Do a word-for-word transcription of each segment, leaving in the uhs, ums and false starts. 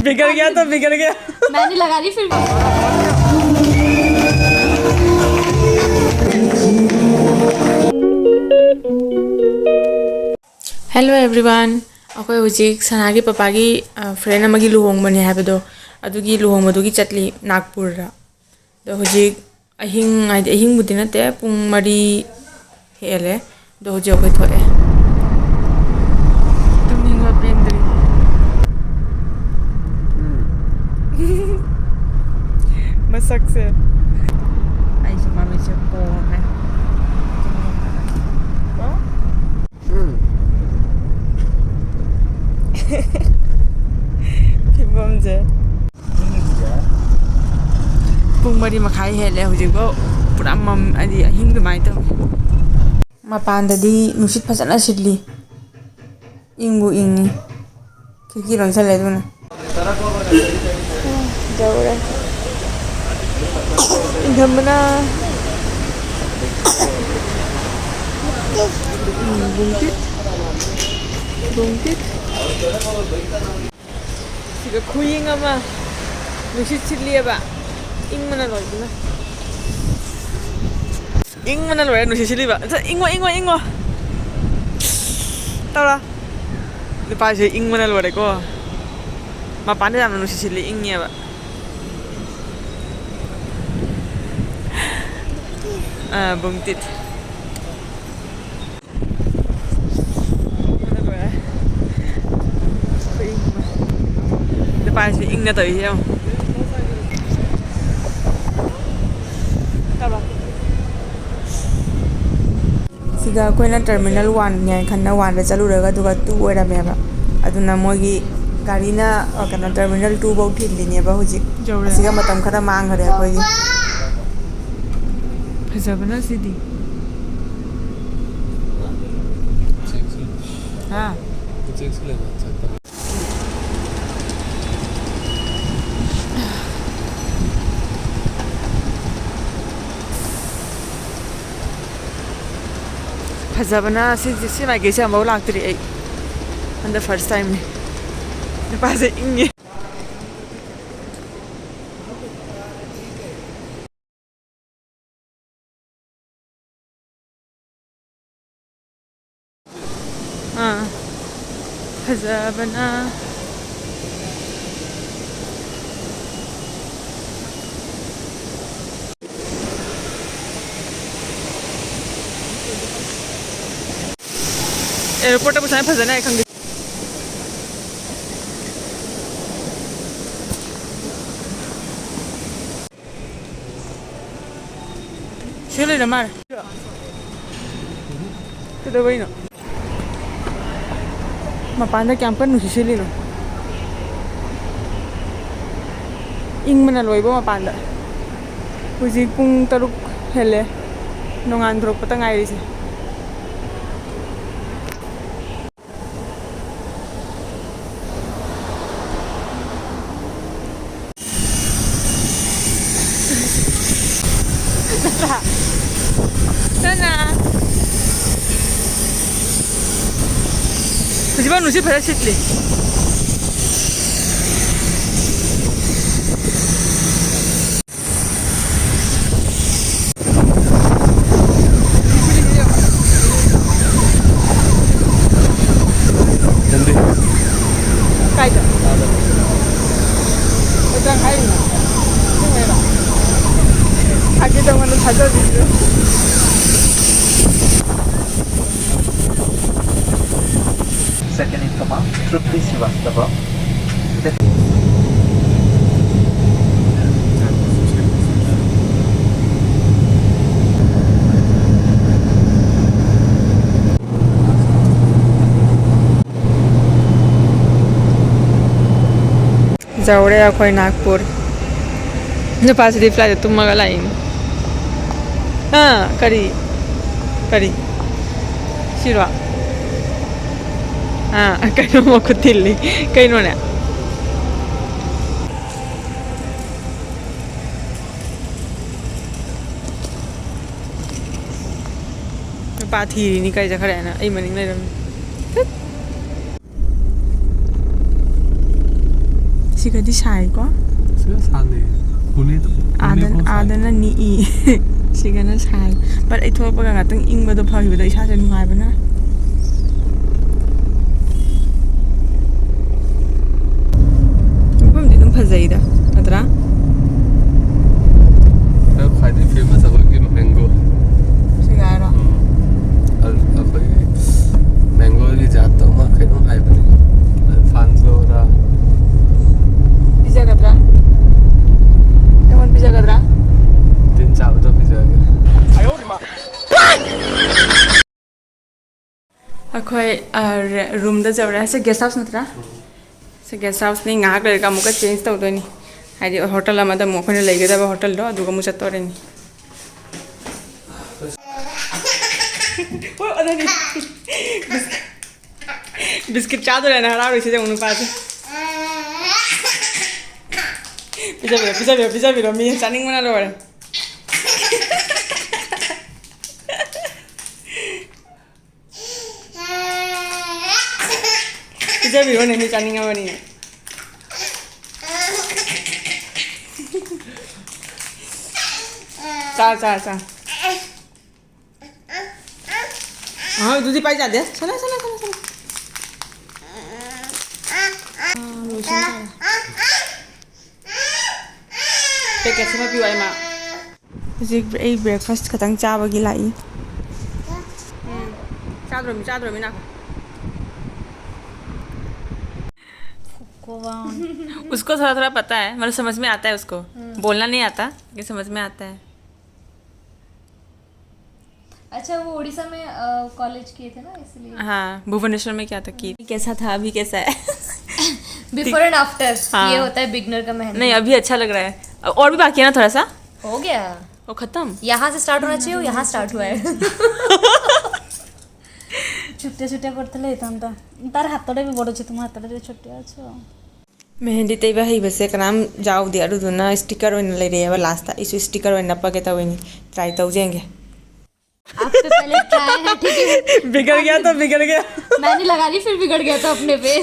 बिगड़ गया तो बिगड़ गया। मैंने लगा ली फिर। Hello everyone, ꯑꯩꯈꯣꯏ ꯍꯧꯖꯤꯛ ꯁꯅꯥꯒꯤ ꯄꯄꯥꯒꯤ, ꯑ, friend ꯑꯃꯒꯤ ꯂꯨꯍꯣꯡꯕꯅꯦ ꯍꯥꯏꯕꯗꯣ, ꯑꯗꯨꯒꯤ ꯂꯨꯍꯣꯡꯕꯗꯨꯒꯤ ꯆꯠꯂꯤ ꯅꯥꯒꯄꯨꯔꯗ꯫ ꯑꯗꯣ ꯍꯧꯖꯤꯛ ꯑꯍꯤꯡ, ꯍꯥꯏꯗꯤ ꯑꯍꯤꯡꯕꯨꯗꯤ ꯅꯠꯇꯦ, ꯄꯨꯡ ꯃꯔꯤ ꯍꯦꯜꯂꯦ꯫ ꯑꯗꯣ ꯍꯧꯖꯤꯛ ꯑꯩꯈꯣꯏ ꯊꯣꯛꯑꯦ꯫ ꯇꯨꯝꯅꯤꯡꯕ ꯄꯦꯟꯗ꯭ꯔꯤ꯫ ꯃꯁꯛꯁꯦ꯫ ꯑꯩꯁꯨ ꯃꯃꯤꯠꯁꯦ ꯄꯣꯝꯃꯦ꯫ ꯐꯤꯕꯝꯁꯦ꯫ ꯄꯨꯡ ꯃꯔꯤ ꯃꯈꯥꯏ ꯍꯦꯜꯂꯦ ꯍꯧꯖꯤꯛꯐꯥꯎ꯫ ꯄꯨꯔꯥ ꯃꯝ-, ꯍꯥꯏꯗꯤ ꯑꯍꯤꯡ ꯑꯗꯨꯃꯥꯏꯅ ꯇꯧꯋꯤ꯫ ꯃꯄꯥꯟꯗꯗꯤ ꯅꯨꯡꯁꯤꯠ ꯐꯖꯅ ꯁꯤꯠꯂꯤ꯫ ꯏꯪꯕꯨ ꯏꯪꯉꯤ꯫ ꯈꯤꯔꯀꯤ ꯂꯣꯟꯁꯜꯂꯦ ꯑꯗꯨꯅ꯫ ꯌꯧꯔꯦ꯫ ꯏꯪꯊꯝꯕꯅ꯫ ꯎꯝ, ꯕꯨꯡꯀꯤꯠ꯫ ꯕꯨꯡꯀꯤꯠ꯫ ꯁꯤꯗ ꯈꯨꯌꯤꯡ ꯑꯃ ꯅꯨꯡꯁꯤꯠ ꯁꯤꯠꯂꯤꯑꯕ꯫ ꯏꯪꯕꯅ ꯂꯣꯏꯕꯅ꯫ ꯏꯪꯕꯅ ꯂꯣꯏꯔꯦ ꯅꯨꯡꯁꯤꯠ ꯁꯤꯠꯂꯤꯕ꯫ ꯑꯝꯇ ꯏꯪꯉꯣ, ꯏꯪꯉꯣ, ꯏꯪꯉꯣ꯫ ꯇꯧꯔꯣ꯫ ꯅꯨꯄꯥꯁꯦ ꯏꯪꯕꯅ ꯂꯣꯏꯔꯦꯀꯣ꯫ ꯃꯄꯥꯟꯗ ꯌꯥꯝꯅ ꯅꯨꯡꯁꯤꯠ ꯁꯤꯠꯂꯤ, ꯏꯪꯉꯦꯕ꯫ ꯑꯥ, ꯕꯨꯡꯇꯤꯠ꯫ ꯅꯨꯄꯥꯁꯤ ꯏꯪꯅ ꯇꯧꯔꯤꯁꯦ ꯌꯦꯡꯉꯣ꯫ ꯁꯤꯗ ꯑꯩꯈꯣꯏꯅ terminal one ꯅꯦ ꯈꯟꯅ one ꯗ ꯆꯠꯂꯨꯔꯒ ꯑꯗꯨꯒ two ꯑꯣꯏꯔꯝꯃꯦꯕ꯫ ꯑꯗꯨꯅ ꯃꯣꯏꯒꯤ ꯒꯥꯔꯤꯅ, ꯑ, ꯀꯩꯅꯣ, terminal two ꯐꯧ ꯊꯤꯜꯂꯤꯅꯦꯕ ꯍꯧꯖꯤꯛ꯫ ꯌꯧꯔꯦ꯫ ꯑꯁꯤꯒ ꯃꯇꯝ ꯈꯔ ꯃꯥꯡꯈ꯭ꯔꯦ ꯑꯩꯈꯣꯏꯒꯤ꯫ ꯐꯖꯕꯅ ꯁꯤꯗꯤ꯫ ꯍꯥ? ꯐꯖꯕꯅ ꯁꯤ, ꯁꯤ ꯃꯥꯏꯀꯩꯁꯦ ꯑꯃꯨꯛ ꯂꯥꯛꯇ꯭ꯔꯤ ꯑꯩ꯫ ꯍꯟꯗꯛ first time ꯅꯤ꯫ ꯅꯨꯄꯥꯁꯦ ꯏꯪꯉꯦ꯫ ꯐꯖꯕꯅ꯫ ꯑꯦꯌꯔꯄꯣꯔꯠꯇꯕꯨ ꯁꯨꯃꯥꯏꯅ ꯐꯖꯅ ꯍꯥꯏ ꯈꯪꯗꯦ꯫ ꯁꯤ ꯂꯩꯔ ꯃꯥꯜꯂꯦ꯫ ꯀꯩꯗꯧꯕꯩꯅꯣ? ꯃꯄꯥꯟꯗ ꯀꯌꯥꯝ ꯀꯟꯅ ꯅꯨꯡꯁꯤꯠ ꯁꯤꯠꯂꯤꯅꯣ? ꯏꯪꯕꯅ ꯂꯣꯏꯕ ꯃꯄꯥꯟꯗ꯫ ꯍꯧꯖꯤꯛ ꯄꯨꯡ ꯇꯔꯨꯛ ꯍꯦꯜꯂꯦ꯫ ꯅꯣꯡꯉꯥꯟꯊꯣꯔꯛꯄꯇ ꯉꯥꯏꯔꯤꯁꯦ꯫ ꯅꯠꯇ꯭ꯔꯥ? ꯅꯠꯇ꯭ꯔꯥ? ꯍꯧꯖꯤꯛꯐꯥꯎ ꯅꯨꯡꯁꯤꯠ ꯐꯖꯅ ꯁꯤꯠꯂꯤ꯫ ꯀꯥꯏꯗ? ꯀꯩꯗꯪ ꯍꯥꯏꯔꯤꯅꯣ? ꯑꯁꯦꯡꯕꯩꯔꯣ? ꯐꯥꯒꯤ ꯇꯧꯒꯅꯨ, ꯊꯥꯖꯗ꯭ꯔꯤꯁꯤꯕꯨ꯫ Second in command, Tripti Srivastava. ꯌꯧꯔꯦ ꯑꯩꯈꯣꯏ ꯅꯥꯒꯄꯨꯔ꯫ ꯅꯨꯄꯥꯁꯤꯗꯤ flightꯇ ꯇꯨꯝꯃꯒ ꯂꯥꯛꯏꯅꯦ꯫ ꯑꯥ, ꯀꯔꯤ? ꯀꯔꯤ? ꯁꯤꯔꯣ? ꯑꯥ, ꯀꯩꯅꯣ ꯃꯈꯨꯠ ꯊꯤꯜꯂꯤ꯫ ꯀꯩꯅꯣꯅꯦ? ꯅꯨꯄꯥ ꯊꯤꯔꯤꯅꯤ ꯀꯥꯏ ꯆꯠꯈ꯭ꯔꯦ ꯍꯥꯏꯅ ꯑꯩ ꯃꯅꯤꯡ ꯂꯩꯔꯝꯃꯤ꯫ ꯁꯤꯒꯗꯤ ꯁꯥꯏꯀꯣ? ꯁꯤꯒ ꯁꯥꯟꯅꯩ꯫ ꯄꯨꯅꯦꯗ, ꯑꯥꯗ-, ꯄꯨꯅꯦꯐꯥꯎ ꯁꯥꯏ꯫ ꯑꯥꯗꯅ ꯅꯤꯛꯏ꯫ ꯁꯤꯒꯅ ꯁꯥꯏ꯫ But ꯑꯩ ꯊꯣꯛꯂꯛꯄꯒ ꯉꯥꯛꯇꯪ ꯏꯪꯕꯗꯣ ꯐꯈꯤꯕꯗꯣ ꯏꯁꯥꯁꯦ ꯅꯨꯡꯉꯥꯏꯕꯅ꯫ ꯑꯩꯈꯣꯏ, ꯑ, ꯔꯦ-, ꯔꯨꯝꯗ ꯌꯧꯔꯦ꯫ ꯁꯤ ꯒꯦꯁ ꯍꯥꯎꯁ ꯅꯠꯇ꯭ꯔꯥ? ꯁꯤ ꯒꯦꯁ ꯍꯥꯎꯁꯅꯤ꯫ ꯉꯥꯏꯍꯥꯛ ꯂꯩꯔꯒ ꯑꯃꯨꯛꯀ ꯆꯦꯟꯖ ꯇꯧꯗꯣꯏꯅꯤ, ꯍꯥꯏꯗꯤ ꯍꯣꯇꯦꯜ ꯑꯃꯗ ꯑꯃꯨꯛ ꯑꯩꯈꯣꯏꯅ ꯂꯩꯒꯗꯕ ꯍꯣꯇꯦꯜꯗꯣ, ꯑꯗꯨꯒ ꯑꯃꯨꯛ ꯆꯠꯇꯣꯔꯤꯅꯤ꯫ ꯍꯣꯏ, ꯑꯗꯨꯗꯤ ꯕꯤꯁꯀꯤꯠ ꯆꯥꯗꯣꯔꯦꯅ ꯍꯔꯥꯎꯔꯤꯁꯤꯗꯤ ꯑꯃꯨꯛ ꯅꯨꯄꯥꯁꯦ꯫ ꯄꯤꯖꯕꯤꯔꯣ, ꯄꯤꯖꯕꯤꯔꯣ, ꯄꯤꯖꯕꯤꯔꯣ, ꯃꯤ ꯆꯥꯅꯤꯡꯕꯅ ꯂꯣꯏꯔꯦ꯫ ꯄꯤꯖꯕꯤꯔꯣꯅꯦ, ꯃꯤ ꯆꯥꯅꯤꯡꯉꯕꯅꯤ꯫ ꯆꯥ, ꯆꯥ, ꯆꯥ꯫ ꯑꯍꯣꯏ, ꯑꯗꯨꯗꯤ ꯄꯥꯏ ꯌꯥꯗꯦ꯫ ꯁꯅꯥ, ꯁꯅꯥ, ꯁꯅꯥ, ꯁꯅꯥ꯫ ꯑꯥ, ꯂꯣꯏꯁꯤꯟ ꯇꯥꯔꯦ꯫ ꯄꯦꯀꯦꯠꯁꯤꯃ ꯄꯤꯌꯨ, ꯑꯩꯃ꯫ ꯍꯧꯖꯤꯛ ꯑꯩ ꯕ꯭ꯔꯦꯛꯐꯥꯁ ꯈꯛꯇꯪ ꯆꯥꯕꯒꯤ ꯂꯥꯛꯏ꯫ ꯎꯝ꯫ ꯆꯥꯗ꯭ꯔꯣꯃꯤ, ꯆꯥꯗ꯭ꯔꯣꯃꯤ, ꯅꯥꯈꯣ꯫ उसको थोड़ा थोड़ा पता है, मतलब समझ में आता है उसको। हम्म। बोलना नहीं आता, लेकिन समझ में आता है। अच्छा, वो उड़ीसा में, अ, कॉलेज किए थे ना, इसलिए। हाँ, भुवनेश्वर में क्या था कि कैसा था, अभी कैसा है? Before and after. हाँ। ये होता है बिगनर का मेहनत। नहीं, अभी अच्छा लग रहा है। और भी बाकी है ना थोड़ा सा। हो गया। वो खत्म। यहाँ से स्टार्ट होना चाहिए, वो यहाँ स्टार्ट हुआ है। छुट्टे छुट्टे करते ले इतना। तार हाथ तोड़े भी बड़ो छे, तुम हाथ तोड़े छुट्टे अच्छो। ꯃꯦꯍꯦꯟꯗꯤ ꯇꯩꯕ ꯍꯩꯕꯁꯦ ꯀꯅꯥꯝ ꯌꯥꯎꯗꯦ, ꯑꯗꯨꯗꯨꯅ ꯁ꯭ꯇꯤꯀꯔ ꯑꯣꯏꯅ ꯂꯩꯔꯛꯑꯦꯕ ꯂꯥꯁꯇ꯫ ꯑꯩꯁꯨ ꯁ꯭ꯇꯤꯀꯔ ꯑꯣꯏꯅ ꯅꯞꯄꯒꯦ ꯇꯧꯔꯤꯅꯤ꯫ ꯇ꯭ꯔꯥꯏ ꯇꯧ ꯌꯦꯡꯒꯦ꯫ आप पे पहले ट्राई है, ठीक है? बिगड़ गया तो बिगड़ गया। मैंने लगा ली, फिर बिगड़ गया था अपने पे।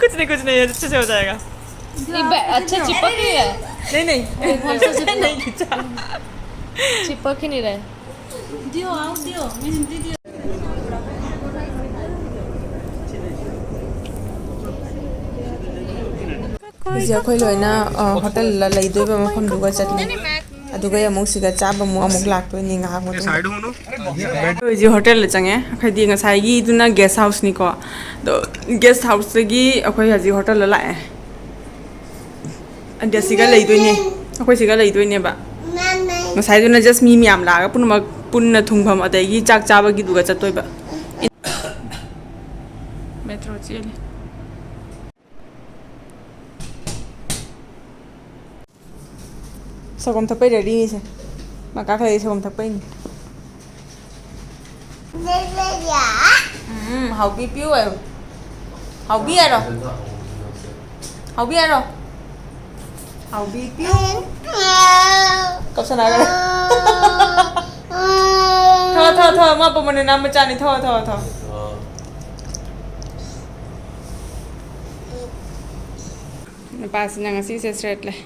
कुछ नहीं, कुछ नहीं, अच्छे से हो जाएगा। ये बै-, अच्छा चिपक नहीं है। नहीं, नहीं। नहीं खींचा। चिपक ही नहीं रहा है। ꯍꯧꯖꯤꯛ ꯑꯩꯈꯣꯏ ꯂꯣꯏꯅ, ꯑ, ꯍꯣꯇꯦꯜꯗ ꯂꯩꯗꯣꯏꯕ ꯃꯐꯝꯗꯨꯒ ꯆꯠꯂꯤ꯫ ꯑꯗꯨꯒ ꯑꯩ ꯑꯃꯨꯛ ꯁꯤꯗ ꯆꯥꯕ ꯑꯃꯨꯛ, ꯑꯃꯨꯛ ꯂꯥꯛꯇꯣꯏꯅꯤ ꯉꯥꯏꯍꯥꯛ ꯃꯇꯨꯡꯗ꯫ ꯑꯩꯈꯣꯏ ꯍꯧꯖꯤꯛ ꯍꯣꯇꯦꯜꯗ ꯆꯪꯉꯦ꯫ ꯑꯩꯈꯣꯏꯗꯤ ꯉꯁꯥꯏꯒꯤꯗꯨꯅ ꯒꯦꯁ ꯍꯥꯎꯁꯅꯤꯀꯣ꯫ ꯑꯗꯣ ꯒꯦꯁ ꯍꯥꯎꯁꯇꯒꯤ ꯑꯩꯈꯣꯏ ꯍꯧꯖꯤꯛ ꯍꯣꯇꯦꯜꯗ ꯂꯥꯛꯑꯦ꯫ ꯑꯗ ꯁꯤꯒ ꯂꯩꯗꯣꯏꯅꯦ꯫ ꯑꯩꯈꯣꯏ ꯁꯤꯒ ꯂꯩꯗꯣꯏꯅꯦꯕ꯫ ꯉꯁꯥꯏꯗꯨꯅ just ꯃꯤ ꯃꯌꯥꯝ ꯂꯥꯛꯑꯒ ꯄꯨꯝꯅꯃꯛ ꯄꯨꯟꯅ ꯊꯨꯡꯐꯝ ꯑꯗꯒꯤ ꯆꯥꯛ ꯆꯥꯕꯒꯤꯗꯨꯒ ꯆꯠꯇꯣꯏꯕ꯫ ꯃꯦꯇ꯭ꯔꯣ ꯆꯦꯜꯂꯤ꯫ ꯁꯪꯒꯣꯝ ꯊꯛꯄꯩ ꯔꯦꯗꯤꯅꯤꯁꯦ꯫ ꯃꯥ ꯀꯥꯈꯠꯂꯛꯏ ꯁꯪꯒꯣꯝ ꯊꯛꯄꯩꯅꯤ꯫ ꯎꯝ, ꯍꯥꯎꯕꯤ ꯄꯤꯌꯨ ꯍꯥꯏꯌꯣ꯫ ꯍꯥꯎꯕꯤ ꯍꯥꯏꯔꯣ꯫ ꯍꯥꯎꯕꯤ ꯍꯥꯏꯔꯣ꯫ ꯍꯥꯎꯕꯤ ꯄꯤꯌꯨ꯫ ꯀꯞꯁꯟꯅꯒꯔꯦ꯫ ꯊꯣ, ꯊꯣ, ꯊꯣ, ꯃꯥ ꯄꯣꯃꯅꯦ ꯅꯝ ꯃꯆꯥꯅꯤ꯫ ꯊꯣ, ꯊꯣ, ꯊꯣ꯫ ꯅꯨꯄꯥꯁꯤꯅ ꯉꯁꯤꯁꯦ ꯁ꯭ꯔꯦꯠ ꯂꯩ꯫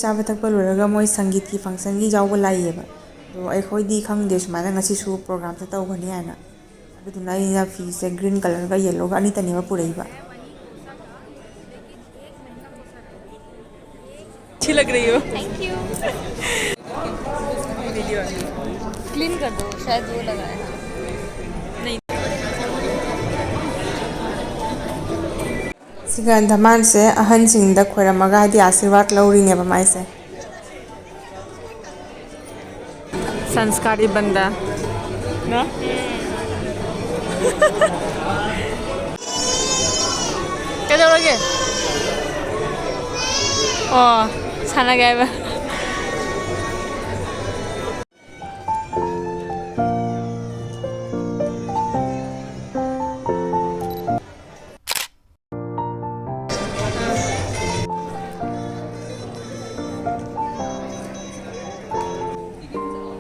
ꯆꯥꯕ ꯊꯛꯄ ꯂꯣꯏꯔꯒ ꯃꯣꯏ ꯁꯪꯒꯤꯠꯀꯤ functionꯒꯤ ꯌꯥꯎꯕ ꯂꯥꯛꯏꯌꯦꯕ꯫ ꯑꯗꯣ ꯑꯩꯈꯣꯏꯗꯤ ꯈꯪꯗꯦ ꯁꯨꯃꯥꯏꯅ ꯉꯁꯤꯁꯨ programꯁꯦ ꯇꯧꯒꯅꯤ ꯍꯥꯏꯅ꯫ ꯑꯗꯨꯗꯨꯅ ꯑꯩꯅ ꯐꯤꯁꯦ green colourꯒ yellowꯒ ꯑꯅꯤꯇꯅꯦꯕ ꯄꯨꯔꯛꯏꯕ꯫ अच्छी लग रही हो। Thank you। Clean कर दो, शायद वो लगा है। नहीं। ꯁꯤꯒ ꯙꯃꯥꯟꯁꯦ ꯑꯍꯟꯁꯤꯡꯗ ꯈꯣꯏꯔꯝꯃꯒ ꯍꯥꯏꯗꯤ ꯑꯥꯁꯤꯔꯕꯥꯗ ꯂꯧꯔꯤꯅꯦꯕ ꯃꯥꯏꯁꯦ꯫ संस्कारी बंदा ना। ꯀꯩꯗꯧꯔꯒꯦ? ꯑꯣ, ꯁꯥꯟꯅꯒꯦ ꯍꯥꯏꯕ꯫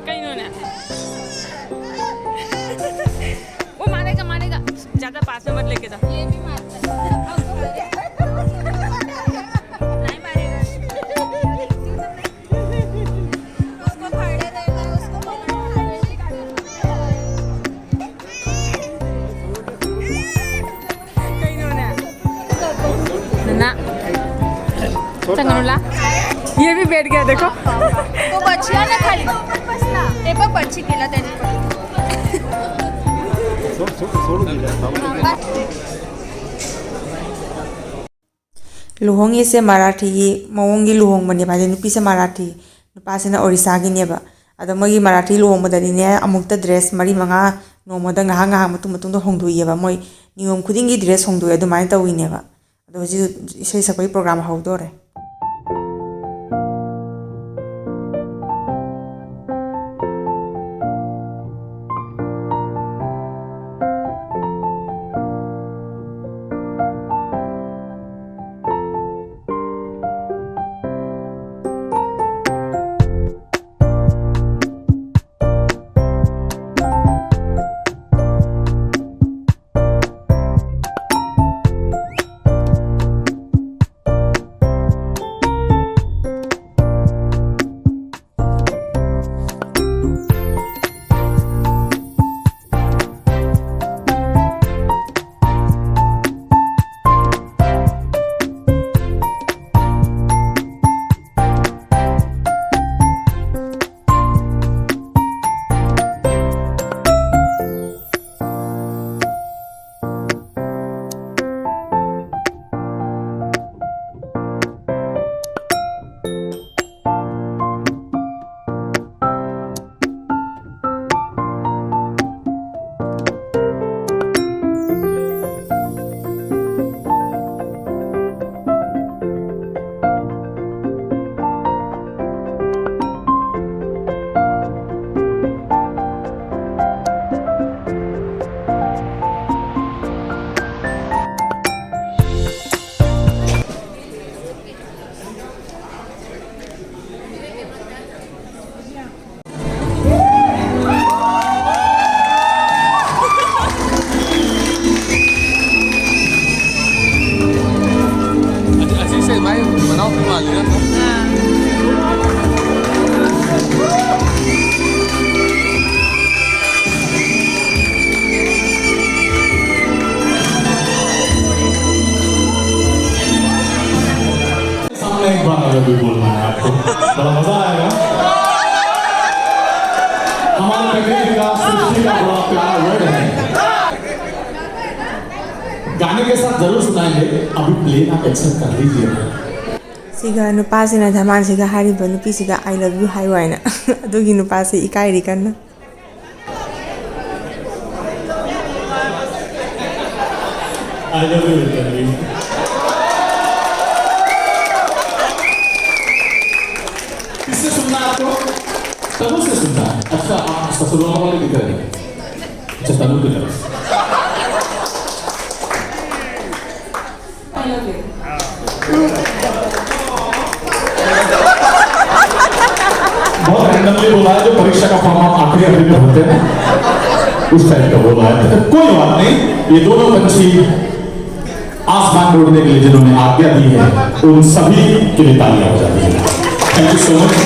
कहीं उन्होंने वो मारेगा, मारेगा। ज्यादा पास में मत लेके जा। ये भी मारता है। नहीं मारेगा। उसको फाड़े देगा, उसको पकड़। कहीं उन्होंने। नन्ना। चंगनुला। ये भी बैठ गया, देखो। तो बच्चियां ना खाली। ए, पर बच्ची खेला तेरे को। ꯂꯨꯍꯣꯡꯉꯤꯁꯦ ꯃꯔꯥꯊꯤꯒꯤ ꯃꯑꯣꯡꯒꯤ ꯂꯨꯍꯣꯡꯕꯅꯦꯕ, ꯍꯥꯏꯗꯤ ꯅꯨꯄꯤꯁꯦ ꯃꯔꯥꯊꯤ, ꯅꯨꯄꯥꯁꯤꯅ ꯑꯣꯔꯤꯁꯥꯒꯤꯅꯦꯕ꯫ ꯑꯗꯣ ꯃꯣꯏꯒꯤ ꯃꯔꯥꯊꯤ ꯂꯨꯍꯣꯡꯕꯗꯗꯤꯅꯦ, ꯑꯃꯨꯛꯇ ꯗ꯭ꯔꯦꯁ ꯃꯔꯤ ꯃꯉꯥ ꯅꯣꯡꯃꯗ ꯉꯥꯏꯍꯥꯛ ꯉꯥꯏꯍꯥꯛ ꯃꯇꯨꯡ ꯃꯇꯨꯡꯗ ꯍꯣꯡꯗꯣꯛꯏꯑꯕ꯫ ꯃꯣꯏ ꯅꯤꯌꯣꯝ ꯈꯨꯗꯤꯡꯒꯤ ꯗ꯭ꯔꯦꯁ ꯍꯣꯡꯗꯣꯛꯑꯦ, ꯑꯗꯨꯃꯥꯏꯅ ꯇꯧꯋꯤꯅꯦꯕ꯫ ꯑꯗꯣ ꯍꯧꯖꯤꯛ ꯏꯁꯩ ꯁꯛꯄꯒꯤ ꯄ꯭ꯔꯣꯒ꯭ꯔꯥꯝ ꯍꯧꯗꯣꯔꯦ꯫ ꯑꯁꯤꯁꯦ ꯃꯥꯏ ꯃꯅꯥꯎꯄꯤ ꯃꯥꯜꯂꯤꯅ꯫ ꯁꯥꯡꯅ ꯂꯩꯕ अगर भी बोलना है आपको, बड़ा मजा आएगा। हमारे पटेल का सृष्टि का बड़ा प्यारा वर्ड है। गाने के साथ जरूर सुनाएंगे, अभी प्लेन आप एक्सेप्ट कर लीजिए। ꯁꯤꯒ ꯅꯨꯄꯥꯁꯤꯅ ꯙꯃꯥꯟꯁꯤꯒ ꯍꯥꯏꯔꯤꯕ ꯅꯨꯄꯤꯁꯤꯒ "I love you" ꯍꯥꯏꯌꯨ ꯍꯥꯏꯅ꯫ ꯑꯗꯨꯒꯤ ꯅꯨꯄꯥꯁꯦ ꯏꯀꯥꯏꯔꯤ ꯀꯟꯅ꯫ I love you, Tanvi. किससे सुनना है आपको? तनु से सुनना है। अच्छा, आप ससुराल वाले की तरह। अच्छा, तनु की तरफ। बहुत रैंडमली बोला है, जो परीक्षा का फॉर्म आप आखिरी आखिरी में भरते हैं, उस टाइप का बोला है। तो कोई बात नहीं, ये दोनों पंछी आसमान में उड़ने के लिए जिन्होंने आज्ञा दी है, उन सभी के लिए तालियां हो जाती है। Thank you so much.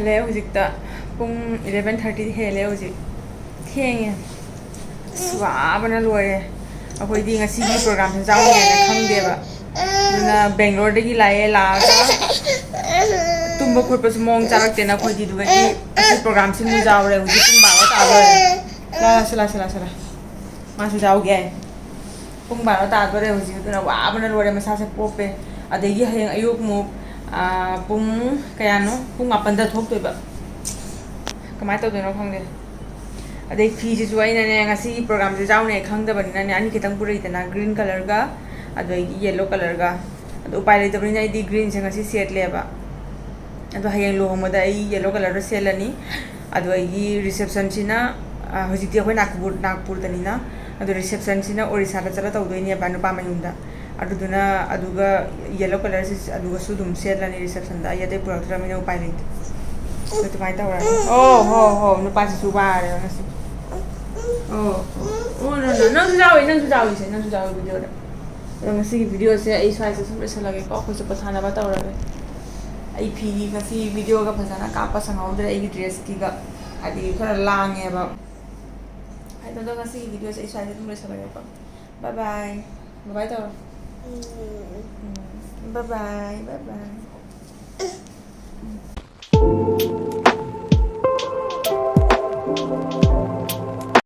ꯂꯩ ꯍꯧꯖꯤꯛꯇ꯫ ꯄꯨꯡ eleven thirty ꯍꯦꯜꯂꯦ ꯍꯧꯖꯤꯛ꯫ ꯊꯦꯡꯉꯦ꯫ ꯑꯁ, ꯋꯥꯕꯅ ꯂꯣꯏꯔꯦ꯫ ꯑꯩꯈꯣꯏꯗꯤ ꯉꯁꯤꯒꯤ ꯄ꯭ꯔꯣꯒ꯭ꯔꯥꯝꯁꯦ ꯌꯥꯎꯅꯤ ꯍꯥꯏꯅ ꯈꯪꯗꯦꯕ꯫ ꯑꯗꯨꯅ ꯕꯦꯡꯒ꯭ꯂꯣꯔꯗꯒꯤ ꯂꯥꯛꯑꯦ, ꯂꯥꯛꯑꯒ ꯇꯨꯝꯕ ꯈꯣꯠꯄꯁꯨ ꯃꯑꯣꯡ ꯆꯥꯔꯛꯇꯦꯅ ꯑꯩꯈꯣꯏꯗꯤ꯫ ꯑꯗꯨꯒꯗꯤ ꯑꯁꯤ ꯄ꯭ꯔꯣꯒ꯭ꯔꯥꯝꯁꯤꯃꯨꯛ ꯌꯥꯎꯔꯦ꯫ ꯍꯧꯖꯤꯛ ꯄꯨꯡ ꯕꯥꯔꯣ ꯇꯥꯗꯣꯔꯦ꯫ ꯂꯥ, ꯁꯤ ꯂꯥ, ꯁꯤ ꯂꯥ, ꯁꯤ ꯂꯥ꯫ ꯃꯥꯁꯨ ꯌꯥꯎꯒꯦ꯫ ꯄꯨꯡ ꯕꯥꯔꯣ ꯇꯥꯗꯣꯔꯦ ꯍꯧꯖꯤꯛ, ꯑꯗꯨꯅ ꯋꯥꯕꯅ ꯂꯣꯏꯔꯦ꯫ ꯃꯁꯥꯁꯦ ꯄꯣꯞꯄꯦ꯫ ꯑꯗꯒꯤ ꯍꯌꯦꯡ ꯑꯌꯨꯛ ꯑꯃꯨꯛ, ꯑꯥ, ꯄꯨꯡ ꯀꯌꯥꯅꯣ? ꯄꯨꯡ ꯃꯥꯄꯟꯗ ꯊꯣꯛꯇꯣꯏꯕ꯫ ꯀꯃꯥꯏꯅ ꯇꯧꯗꯣꯏꯅꯣ ꯈꯪꯗꯦ꯫ ꯑꯗꯩ ꯐꯤꯁꯤꯁꯨ ꯑꯩꯅꯅꯦ, ꯉꯁꯤꯒꯤ ꯄ꯭ꯔꯣꯒ꯭ꯔꯥꯝꯁꯦ ꯌꯥꯎꯅꯤ ꯈꯪꯗꯕꯅꯤꯅꯅꯦ, ꯑꯅꯤ ꯈꯤꯇꯪ ꯄꯨꯔꯛꯏꯗꯅ, green colourꯒ ꯑꯗꯒꯤ yellow colourꯒ꯫ ꯑꯗꯣ ꯎꯄꯥꯏ ꯂꯩꯇꯕꯅꯤꯅ ꯑꯩꯗꯤ greenꯁꯦ ꯉꯁꯤ ꯁꯦꯠꯂꯦꯕ꯫ ꯑꯗꯣ ꯍꯌꯦꯡ ꯂꯨꯍꯣꯡꯕꯗ ꯑꯩ yellow colourꯗ ꯁꯦꯠꯂꯅꯤ꯫ ꯑꯗꯣ ꯑꯩꯒꯤ receptionꯁꯤꯅ, ꯑ, ꯍꯧꯖꯤꯛꯇꯤ ꯑꯩꯈꯣꯏ ꯅꯥꯒꯄꯨꯔ, ꯅꯥꯒꯄꯨꯔꯗꯅꯤꯅ꯫ ꯑꯗꯣ receptionꯁꯤꯅ ꯑꯣꯔꯤꯁꯥꯗ ꯆꯠꯂ ꯇꯧꯗꯣꯏꯅꯦꯕ, ꯅꯨꯄꯥ ꯃꯌꯨꯝꯗ꯫ ꯑꯗꯨꯗꯨꯅ ꯑꯗꯨꯒ yellow colourꯁꯤ ꯑꯗꯨꯒꯁꯨ ꯑꯗꯨꯝ ꯁꯦꯠꯂꯅꯤ receptionꯗ꯫ ꯑꯩ ꯑꯇꯩ ꯄꯨꯔꯛꯇ꯭ꯔꯕꯅꯤꯅ ꯎꯄꯥꯏ ꯂꯩꯇꯦ꯫ ꯑꯗꯨꯃꯥꯏꯅ ꯇꯧꯔꯒꯦ꯫ ꯑꯣ ꯍꯣ ꯍꯣ, ꯅꯨꯄꯥꯁꯤꯁꯨ ꯋꯥꯔꯦ ꯉꯁꯤ꯫ ꯑꯣ ꯑꯣ ꯑꯣ, no, no, ꯅꯪꯁꯨ ꯌꯥꯎꯏ, ꯅꯪꯁꯨ ꯌꯥꯎꯏꯁꯦ, ꯅꯪꯁꯨ ꯌꯥꯎꯏ videoꯗ꯫ ꯑꯗꯣ ꯉꯁꯤꯒꯤ videoꯁꯦ ꯑꯩ ꯁ꯭ꯋꯥꯏꯁꯦ ꯁꯨꯝ ꯂꯣꯏꯁꯤꯜꯂꯒꯦꯀꯣ꯫ ꯑꯩꯈꯣꯏꯁꯨ ꯄꯣꯊꯥꯅꯕ ꯇꯧꯔꯒꯦ꯫ ꯑꯩ ꯐꯤ ꯉꯁꯤ videoꯒ ꯐꯖꯅ ꯀꯥꯞꯄ ꯁꯪꯍꯧꯗ꯭ꯔꯦ, ꯑꯩꯒꯤ dressꯀꯤꯒ, ꯍꯥꯏꯗꯤ ꯈꯔ ꯂꯥꯡꯉꯦꯕ꯫ ꯑꯗꯣ ꯉꯁꯤꯒꯤ videoꯁꯦ ꯑꯩ ꯁ꯭ꯋꯥꯏꯗ ꯑꯗꯨꯝ ꯂꯣꯏꯁꯤꯜꯂꯒꯦꯀꯣ꯫ Bye bye꯫ Bye bye ꯇꯧꯔꯣ꯫ ꯎꯝ꯫ Bye bye, bye bye꯫